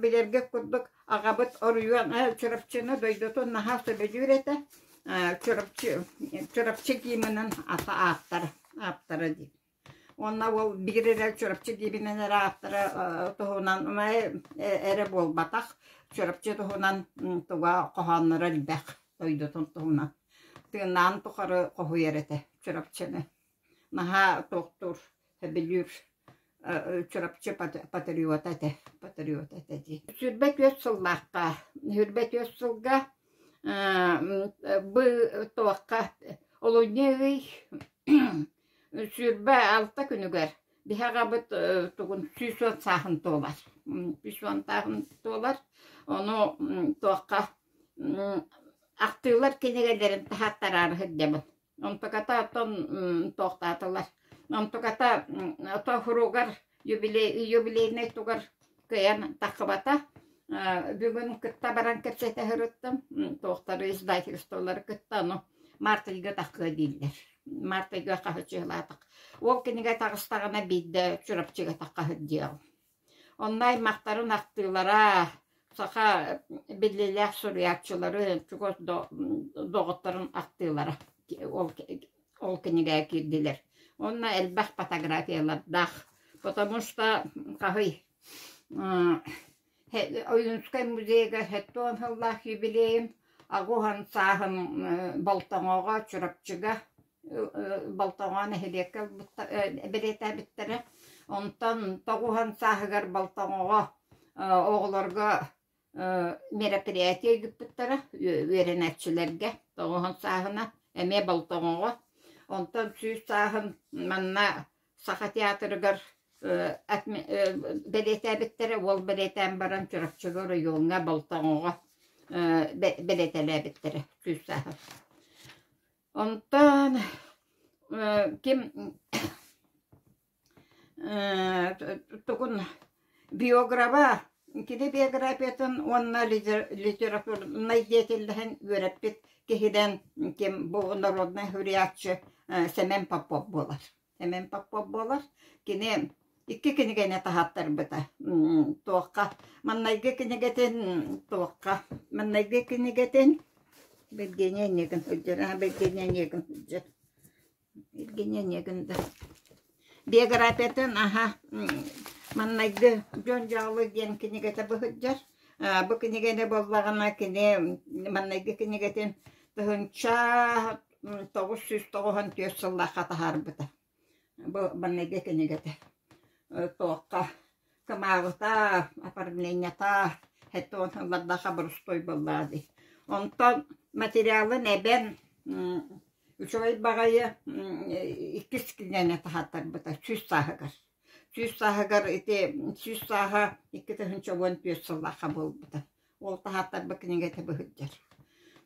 Билэргэ курдук аҕабыт оройуон Чурапчыны дойдутун наһаа сөбүлүүр этэ. Чурапчы Чурапчы гимнын ата ааптара ааптара дии. Уонна ол биир эрэ Чурапчы гимнин эрэ ааптара туһунан эрэ буолбатах. Чурапчы туһунан туга хоһоонноро элбэх дойдутун туһунан. Тыыннаан тухары хоһуйар этэ Чурапчыны. Наһаа туохтуур, сөбүлүүр Чурапчы патриота этэ, патриота этэ дии. 24 сыллаахха, 24 сылга бу туохха олунньу ый 26 күнүгэр биһи аҕабыт тугун 110 сааһын туолар. 110 сааһын туолар. Ону туохха ахтыылар кинигэлэрин таһааттараары сылдьабын. Онтуката оттон туохтаатылар. Онтуката тоһуругар юбилей юбилейнай тугар кыайан таххыбата. Бүгүн кытта баран кэпсэтэ сырыттым. Туохтары издательстволары кытта ону март ыйга таххыа дииллэр. Март ыйга хаһычыылаатах. Ол кинигэ таҕыстаҕына биирдэ Чурапчыга таххаһыт диэҕим. Онно аймахтарын ахтыылара, саха биллиилээх суруйааччыларын, чугас доҕотторун ахтыылара ол ол кинигэҕэ киирдилэр. Уонна элбэх фотографиялардаах, потому что хаһый Ойуунускай музейга 70 сыллаах юбилейын аҕыс сааһын Болтоҥоҕо, Чурапчыга Болтоҥо нэһилиэккэ бэлиэтээбиттэрэ. Онтон тоҕуһан сааһыгар Болтоҥоҕо оҕолорго мероприятие ыыппыттара үөрэнээччилэргэ тоҕуһан сааһына эмиэ Болтоҥоҕо. Онтон 100 сааһын манна Саха театрыгар бэлиэтээбиттэрэ, уол бэлиэтээн баран Чурапчыга оройуоҥҥа Болтоҥоҕо бэлиэтэлээбиттэрэ 100 сааһын. Онтон ким тугун биограба кини биографиятын уонна литературнай деятельноһын үөрэппит киһинэн ким бу народнай суруйааччы Сэмэн Попов буолар. Сэмэн Попов буолар. Кини икки кинигэни таһааттарбыта. Туохха маннайгы кинигэтин туохха маннайгы кинигэтин Евгения Онегин сылдьар, Евгения Онегин сылдьар. Евгения Онегин да. Биографиятын аха маннайгы Дьон дьаалы диэн кинигэтэ бу сылдьар. Бу кинигэни буоллаҕына кини маннайгы кинигэтин 1994 сыллаахха таһаарбыта. Бу маннайгы кинигэтэ. Туохха кымааҕыта, оформлениета 70 сыллардаахха боростуой буоллаҕа дии. Онтон материалын эбэн үчүгэй баҕайы иккис кинигэни таһааттарбыта 100 сааһыгар. 100 сааһыгар ити 100 сааһа 2014 сыллаахха буолбута. Ол таһааттарбыт кинигэтэ быһыддьар.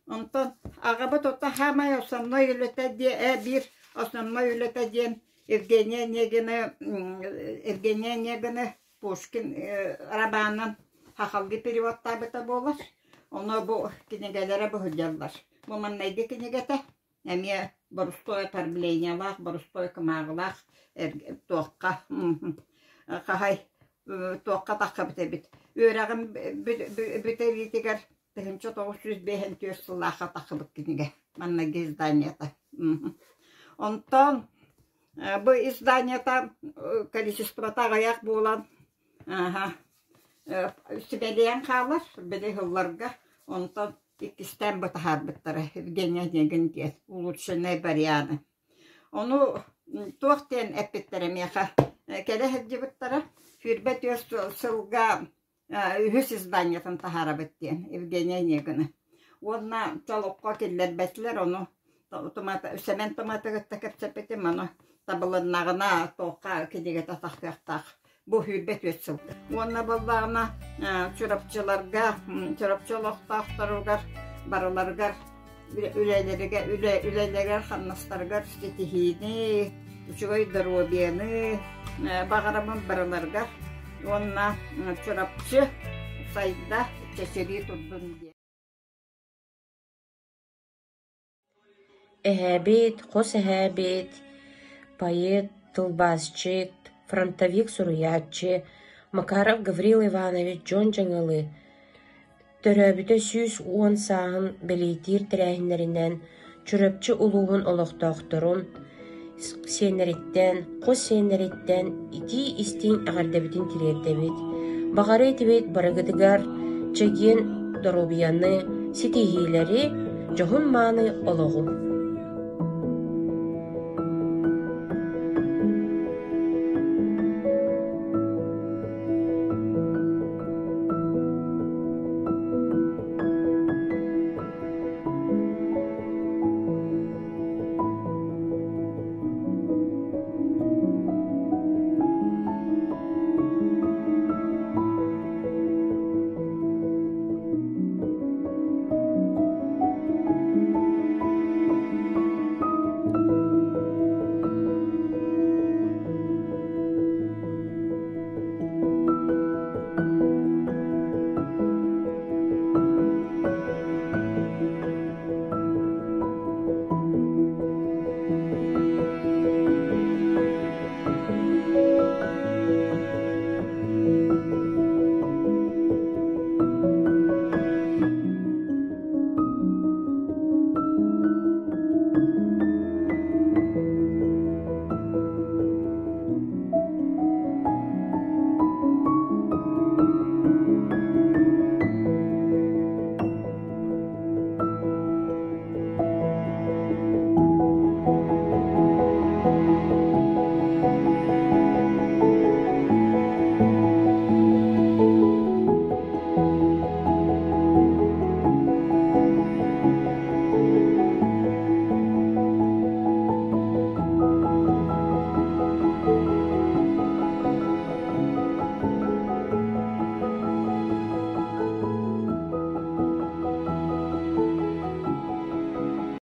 Онтон аҕабыт ото хаамай основной үлэтэ диэ биир основной үлэтэ диэн Евгения Онегина Евгения Онегина Пушкин романын хахалгы переводтаабыта буолар. Ону бу кинигэлэрэ быһыдьаллар. Бу маннайгы кинигэтэ Эмиэ борустуой оформлениелаах, борустуой кумааҕылаах туохха хаһай туохха таххабыт эбит. Үөрэҕим бүтэриитигэр 1954 сыллаахха таххыбыт кинигэ манныгы изданиета. Онтон бу изданиета количествота аҕыйах буолан сибэлийэн хаалар били сылларга. Онтон иккистээн бу таһаарбыттара Евгений Онегин диэн улучшенные варианы. Ону туох диэн эппиттэрэ миэхэ кэлэ сылдьыбыттара 24 сылга үһүс изданиетын таһаарабыт диэн Евгений Онегины. Уонна толукка киллэрбэтилэр ону Сэмэн Туматы кытта кэпсэппитим ону табылыннаҕына туохха кинигэтэ тахсыахтаах бу 24 сыл. Уонна буоллаҕына Чурапчыларга, Чурапчы олохтоохторугар барыларыгар үлэлэригэр, үлэ, үлэлэригэр, хамнастарыгар ситиһиини, үчүгэй доруобуйаны баҕарабын барыларыгар уонна Чурапчы сайда, чэчирии турдун диэн. Эһээбит, хос эһээбит, поэт, тылбаасчыт, фронтовик суруйааччы. Макаров Гаврил Иванович Дьуон Дьаҥылы төрөөбүтэ 110 сааһын бэлиэтиир тэрээһиннэринэн Чурапчы улууһун олохтоохторун сиэннэриттэн, хос сиэннэриттэн итии-истиҥ эҕэрдэбитин тириэрдэбит. Баҕарыы этибит барыгытыгар чэгиэн доруобуйаны, ситиһиилэри, дьоһун-мааны олоҕу.